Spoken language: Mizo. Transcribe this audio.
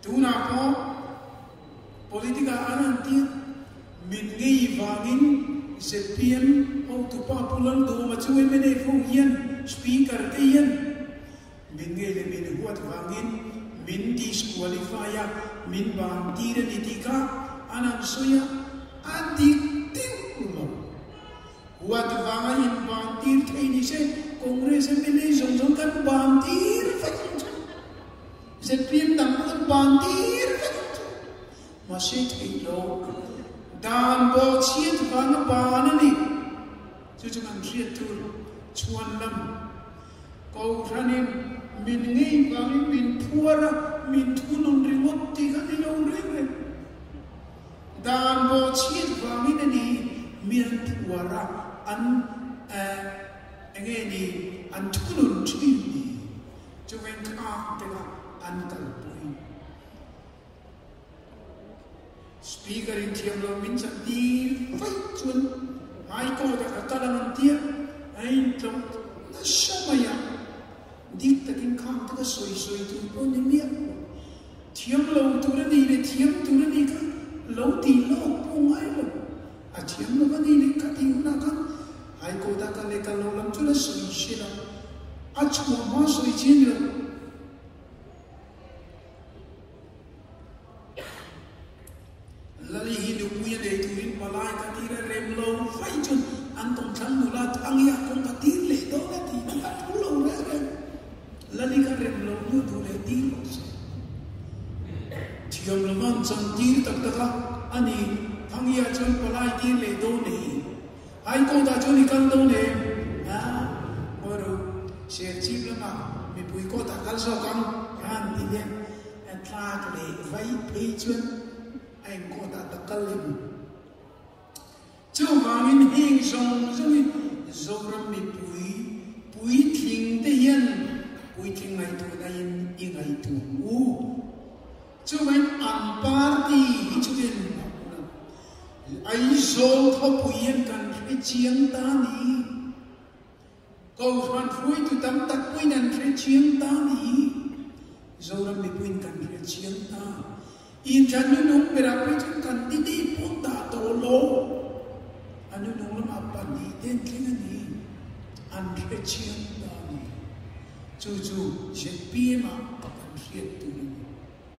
Tunah pawh politic ah an han tir min ngei vangin zpm hotupa Pu Lalduhawma chu mnf ho hian Speaker te hian min ngei leh min huat vangin min disqualify a, min ban tir a ni tih kha an han sawi a, a dik deuh lo. Huat vanga in ban tir thei ni se Congress mla zawng zawng kan ban tir vek ang chu. Zpm dang pawh kan ban tir vek ang chu. Mahse theih lo dan bawhchhiat vanga ban a ni. Chu chu kan hriat tur chhuan lam Kohhranin min ngei vangin min phuar a, min thunun ringawt tih kha ni lo reng reng. Dan bawhchhiat vangin a ni mi an phuar a, an enge ni an thunun thin ni. Chuveng khang te kha an kalpui. Speaker in thiam lo min chan tir vaih chuan High Court ah ka kal ang an tia, a intlawh nasa mai a, dik takin khang te kha sawi sawi tur pawh ni miah lo. Thiam lo tur a nih leh thiam tur a nih kha lo tih lawk pawh ngai lo. A thiam lo a nih leh ka tih hunah khan High Court ah kal leh kal lo lam chu la sawi hrilh a, a chhuah hma sawi chin lo. Lali hi nupui a nei turin palai ka tir a rem lo fai chuan an kawngthlang nula Thangi a kawng ka tir leh dawn a ti chu a thu lo reng reng. Lali ka rem lo nu duh leh tir rawh se. Thiam lova an chan tir tak tak a, ani Thangi ah chuan palai tir leh dawn nei. High Court ah chuan i kal dawn em? A, mawi ru, Serchhip lamah mipui court ah kal zawk ang a han ti leh. A tlak leh vai phei chuan a eng court ah tak kal leh mu. Chuvangin heng zawng zawngin Zoram mipui puitling te hian puitling ngaihtuahna in i ngaihtuah ang u. Chuvangin an party hi chu en mak lo. Aizawl khawpui hian kan hre chiang ta ni. Kohhran hruaitu tam tak pawhin an hre chiang ta ni. Zoram mipuiin kan hre chiang ta. Inthlan nunung berah pawh chuan kan titi pawh dah tawh lo. A nunung lamah pahnihte an thleng a ni. An hre chiang ta ni. Chu chu zpm ah kan hriat tur a ni.